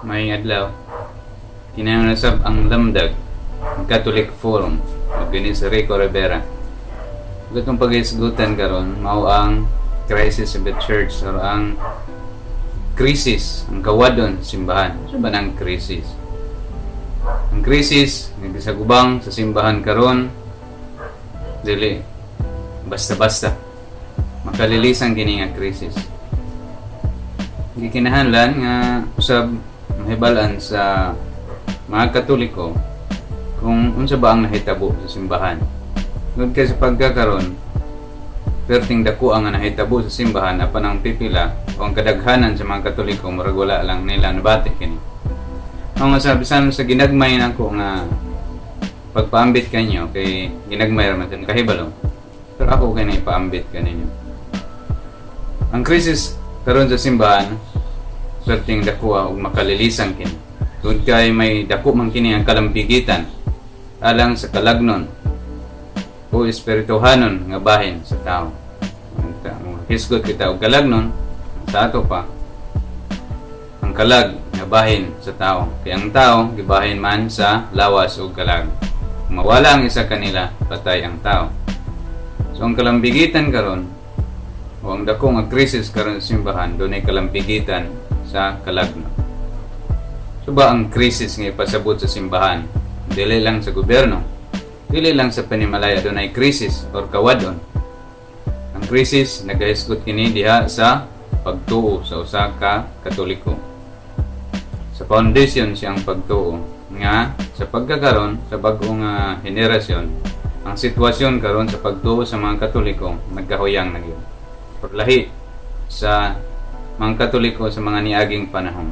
Maayong adlaw. Kinahanglan sab ang Lamdag Catholic Forum ug kini si Rico Rivera. Ug atong paghisgutan karon mao ang crisis of the church or ang crisis, ang kawadon sa simbahan. Unsa ba nang crisis? Ang crisis nga gisagubang sa simbahan karon, dili basta-basta. Makalilisan kini nga crisis. Gikinahanglan nga usab mahibal-an sa mga Katoliko kung unsa ba ang nahitabo sa simbahan. Tungod kay sa pagkakaron, perting dako ang nahitabo sa simbahan, apan ang pipila o ang kadaghanan sa mga Katoliko, murag wala lang nila nabati kini. Ang nga sabi sa ginagmay nako nga pagpaambit kanyo, kay ginagmay ra man sa kahibalo. Pero ako kay na ipaambit kaninyo. Ang krisis karon sa simbahan, perting dako ug makalilisan kini. Tungod kay may dako man kini ang kalambigitan alang sa kalagnon o espirituhanon nga bahin sa tao. Ang hisgot kita og kalagnon, sa ato pa ang kalag nga bahin sa tao. Kay ang tao gibahin man sa lawas ug kalag. Kung mawala ang isa kanila, patay ang tao. So ang kalambigitan karon o ang dako nga krisis karon sa simbahan, dunay kalambigitan sa kalagnon. So ba ang krisis nga ipasabot sa simbahan, dili lang sa gobyerno, dili lang sa panimalay dunay krisis or kawadon. Ang krisis nagahisgot kini diha sa pagtuo sa usa ka Katoliko. Sa foundation siyang pagtuo nga sa pagkakaron sa bag-ong henerasyon, ang sitwasyon karon sa pagtuo sa mga Katoliko nagkahuyang na gyud. Lahi sa mga Katoliko sa mga niaging panahon.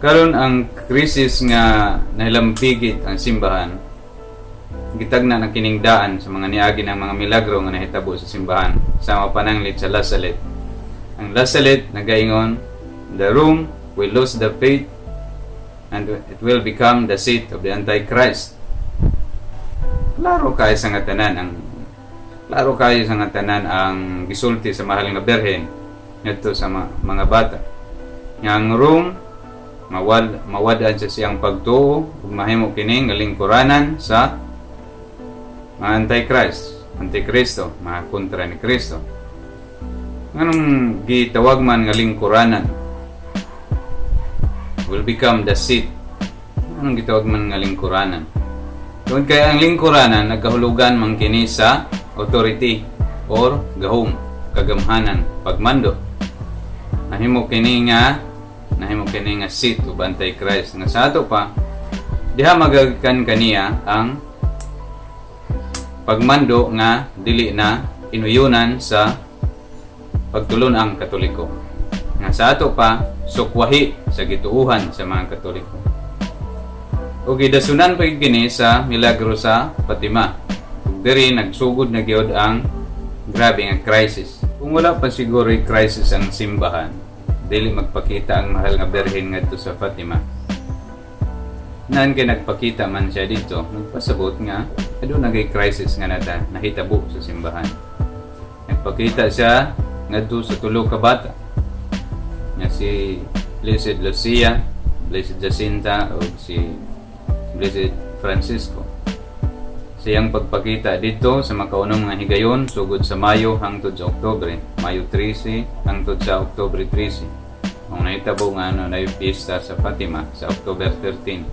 Karon, ang krisis nga nahilambigit ang simbahan, gitagna na kining daan sa mga niagi ng mga milagro nga nahitabo sa simbahan, sama pananglit sa La Salette. Ang La Salette nagaingon, "The Rome will lose the faith and it will become the seat of the Antichrist." Klaro kayo sa nga tanan ang gisulti sa Mahal nga Birhen ngadto sa mga bata. Nga ang Rome mawad-an sa siyang pagtuo ug mahimo kini nga lingkuranan sa mga Antichrist, Antikristo, mga kontra ni Kristo. Nganong gitawag man nga lingkuranan? Will become the seat. Anong gitawag man nga lingkuranan? Tungod kay ang lingkuranan nagkahulugan man kini sa authority or gahom, kagamhanan, pagmando. Nahimo kini nga seat of Antichrist nga sa ato pa diha magagikan kaniya ang pagmando nga dili na inuyunan sa pagtulon ang Katoliko. Nga sa ato pa sukwahi sa gituuhan sa mga Katoliko. Ug gidasunan pa kini sa milagro sa Fatima. Ug diri nagsugod na gyud ang grabe nga crisis. Kung wala pa siguro crisis ang simbahan, dili magpakita ang Mahal nga Birhen ngadto sa Fatima. Nan kay nagpakita man siya dito, nagpasabot nga aduna gay crisis nga nata nahitabo sa simbahan. Nagpakita siya ngadto sa tulo ka bata nga si Blessed Lucia, Blessed Jacinta ug si Blessed Francisco. Siyang pagpakita dito sa makaunong nga higayon sugod sa Mayo hangtod sa Oktubre, Mayo 13 hangtod sa Oktubre 13. Ang nahitabo nga ano na piyesta sa Fatima sa October 13.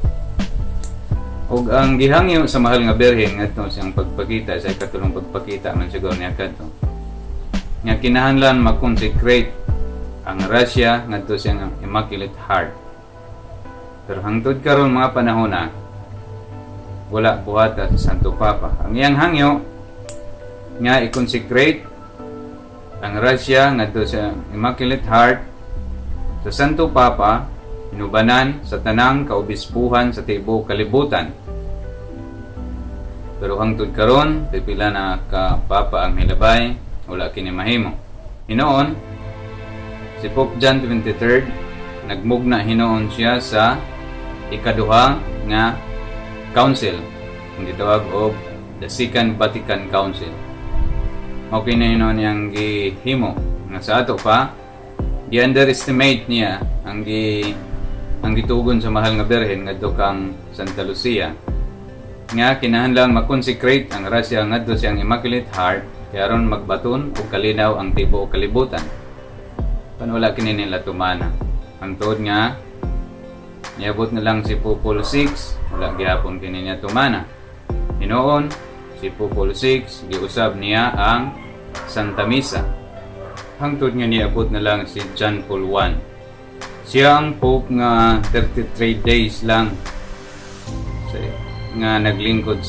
Ug ang gihangyo sa Mahal nga Birhen ngadto siyang pagpakita, sa ikatulong pagpakita man siguro niya kadto, nga kinahanglan mag-consecrate ang Russia ngadto siyang Immaculate Heart. Pero hangtod karon mga panahon na wala buhata sa Santo Papa. Ang iyang hangyo nga i-consecrate ang Russia ngadto sa Immaculate Heart sa Santo Papa, inubanan sa tanang kaobispuhan sa tibuok kalibutan. Pero hangtod karon, pipila na ka papa ang hilabay, wala kini mahimo. Hinoon, si Pope John 23 nagmugna hinuon siya sa ikaduha nga council, ang gitawag og the Second Vatican Council. Mao kini hinuon niyang gihimo nga sa ato pa gi-underestimate niya ang gi Ang gitugon sa Mahal nga Birhen ngadto kang Santa Lucia nga kinahanglang ma-consecrate ang grasya ngadto siyang Immaculate Heart kay aron magbaton og kalinaw ang tibuok kalibutan. Pan wala kini nila tumana. Ang tuod nga niabot na lang si Pope Paul VI, wala gihapon kini niya tumana. Hinuon, si Pope Paul VI, giusab niya ang Santa Misa. Hangtod nga niabot na lang si John Paul I. Siya ang Pope nga 33 days lang nga naglingkod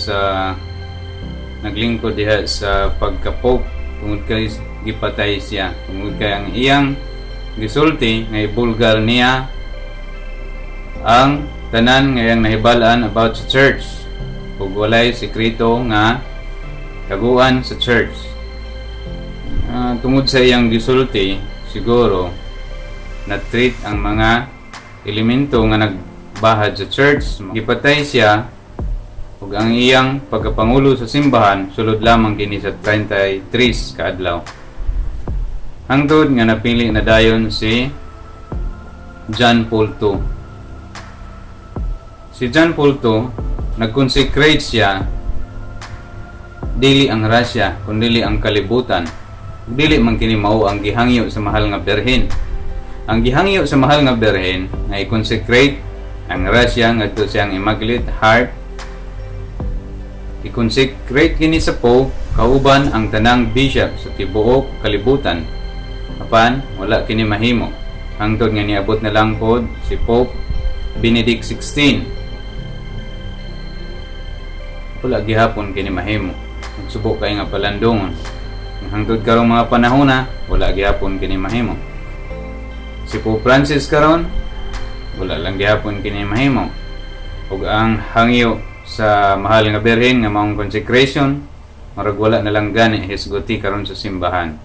diha sa pagka-pope tungod kay gipatay siya tungod kay ang iyang gisulti nga ibulgar niya ang tanan nga iyang nahibal-an about sa church ug walay sekreto nga taguan sa church. Tungod sa iyang gisulti, siguro na-treat ang mga elemento nga nagbahad sa church. Gipatay siya ug ang iyang pagkapangulo sa simbahan sulod lamang kini sa 33 kaadlaw. Hangtod nga napili na dayon si John Paul II. Si John Paul II, nag-consecrate siya dili ang Russia kundi ang kalibutan. Dili man kini mao ang gihangyo sa Mahal nga Birhen. Ang gihangyo sa Mahal nga Birhen nga i-consecrate ang Russia ngadto siyang Immaculate Heart. I-consecrate kini sa Pope kauban ang tanang bishop sa tibuok kalibutan. Apan wala kini mahimo. Hangtod nga niabot na lang pod si Pope Benedict XVI. Wala gihapon kini mahimo. Nagsubo kay nga palandongon. Hangtod karong mga panahon na, wala gihapon kini mahimo. Si Pope Francis karon, wala lang gihapon kini mahimo. Ug ang hangyo sa Mahal nga Birhen nga maong consecration, murag wala na lang gani hisguti karon sa simbahan.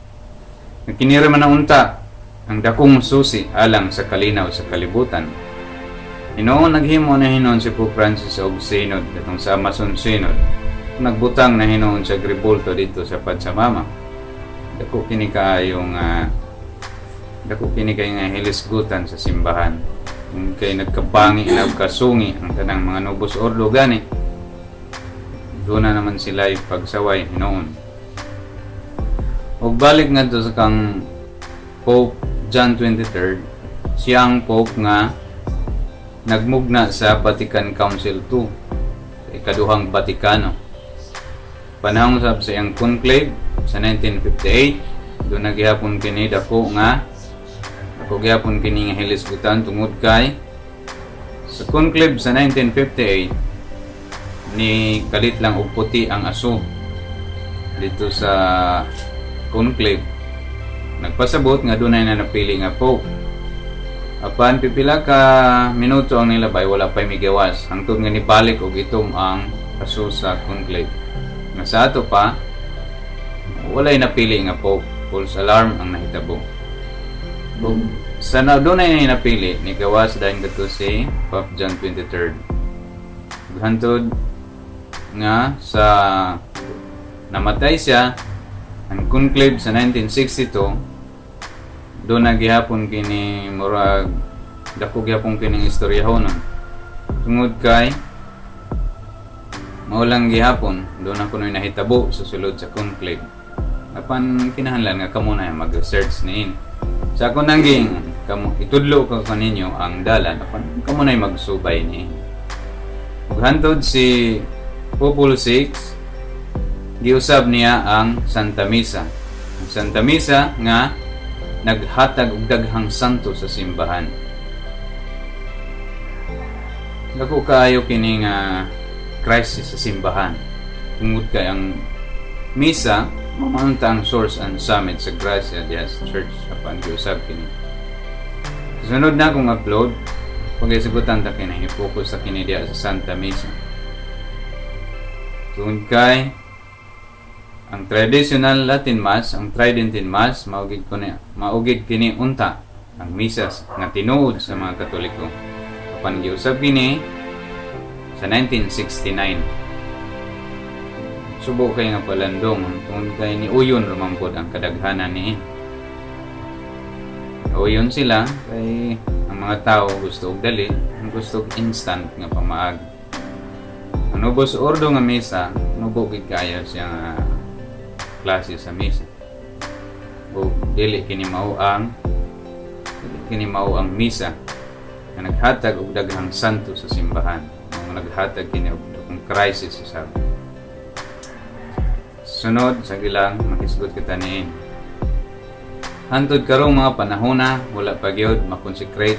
Kini ra man ang unta ang dakong susi alang sa kalinaw sa kalibutan. Hinuon, naghimo na hinuon si Pope Francis og synod katong sa Amazon Synod. Nagbutang na hinuon sa rebulto dito sa Pachamama. Dako kini kay nga hilisgutan sa simbahan. Kung kay nagkabangi na kasungi ang tanang mga Novus Ordo gani. Doon na naman sila pagsaway hinuon. Og balik nga sa kang Pope John 23, siya ang Pope nga nagmugna sa Vatican Council II, sa ikaduhang Vatikano. Panahon sab sa iyang conclave sa 1958, doon na gihapon kini dako gihapon kini nga hilisgutan tungod kay sa conclave sa 1958 ni kalit lang og puti ang aso dito sa conclave. Nagpasabot nga dunay na napili nga pope. Apan pipila ka minuto ang nilabay, wala pa'y migawas. Hangtod nga nibalik og itom ang aso sa conclave. Nga sa ato pa, walay napili nga pope. False alarm ang nahitabo. Ug sa na dunay na napili, nigawas dayon kadto si Pope John 23. Ug hantod nga sa namatay siya, ang conclave sa 1962, doon na gihapon kini murag dako gihapon kining istoryahon tungod kay mao lang gihapon doon na kuno'y nahitabo sa sulod sa conclave. Apan kinahanglan nga kamo na mag-research niin. Sa ako nang giingon kamo, itudlo ko kaninyo ang dalan, apan kamo na magsubay ni. Ug hantod si Pope Paul VI, giusab niya ang Santa Misa. Ang Santa Misa nga naghatag og daghang santo sa simbahan. Dako kaayo kini nga crisis sa simbahan. Tungod kay ang misa mao ang source and summit sa grasya diha sa church, apan giusab kini. Sa sunod na akong upload, pag-isugutan ta kini, i-focus sa kini diha sa Santa Misa. Tungod kay ang traditional Latin Mass, ang Tridentine Mass, mao gyud kini unta ang misa nga tinuod sa mga Katoliko. Apan giusab kini sa 1969. Subo kay nga palandong tungod kay ni uyon ra man pod ang kadaghanan ni. Uyon sila kay ang Ang mga tao gusto og dali, ang gusto og instant nga pamaagi. Ang Novus Ordo nga misa, nubo gid kaayo siya nga klase sa misa. O dili kini mao ang misa nga naghatag og daghang santo sa simbahan. Ang naghatag kini og dakong crisis usab. Sunod sa gilang makisgot kita niin. Hantod karong mga panahona, wala pa gyud ma-consecrate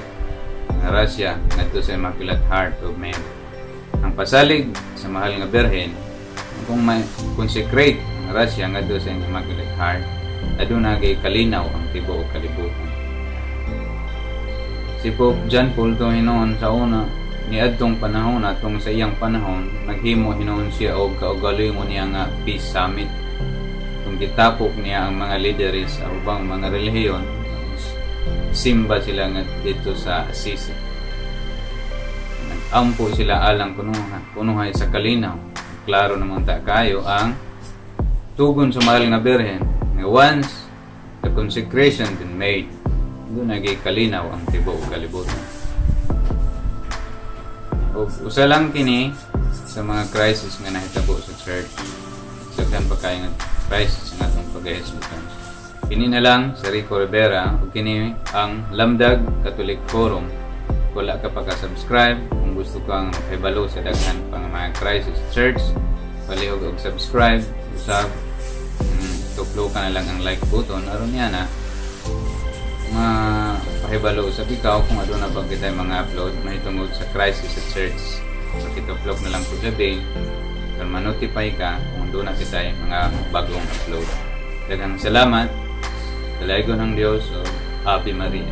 ang rasya ngadto sa Immaculate Heart of Mary. Ang pasalig sa Mahal nga Birhen, kung ma-consecrate ang rasya ngadto sa Immaculate Heart, aduna gyud kalinaw ang tibuok kalibutan. Si Pope John Paul II hinuon sa una niadtong panahon atong sa iyang panahon, naghimo hinuon siya og kaugalingon niya nga peace summit kung gitapok niya ang mga leaders sa ubang mga relihiyon, simba sila nga dito sa Assisi. Nag-ampo sila alang kunuhay sa kalinaw. Klaro naman ta kayo ang tugon sa Mahal nga Birhen nga once the consecration been made, duna gyud kalinaw ang tibuok kalibutan. O usa lang kini sa mga crisis nga nahitabo sa church. Daghan pa kayo nga crisis nga atong pagahisgutan. Kini na lang si Rico Rivera ug kini ang Lamdag Catholic Forum. Wala ka pa ka-subscribe, kung gusto kang makahibalo sa daghan pa nga mga crisis sa church, palihog og subscribe usab, tuklo ka na lang ang like button aron niya na mapahibalo sa ikaw kung aduna pa kita mga upload mahitungod sa crisis sa church. So kituplok na lang po sa bell para ma-notify ka kung duna kita mga bagong upload. Daghang salamat. Dalaygon ang Dios o Ave Maria.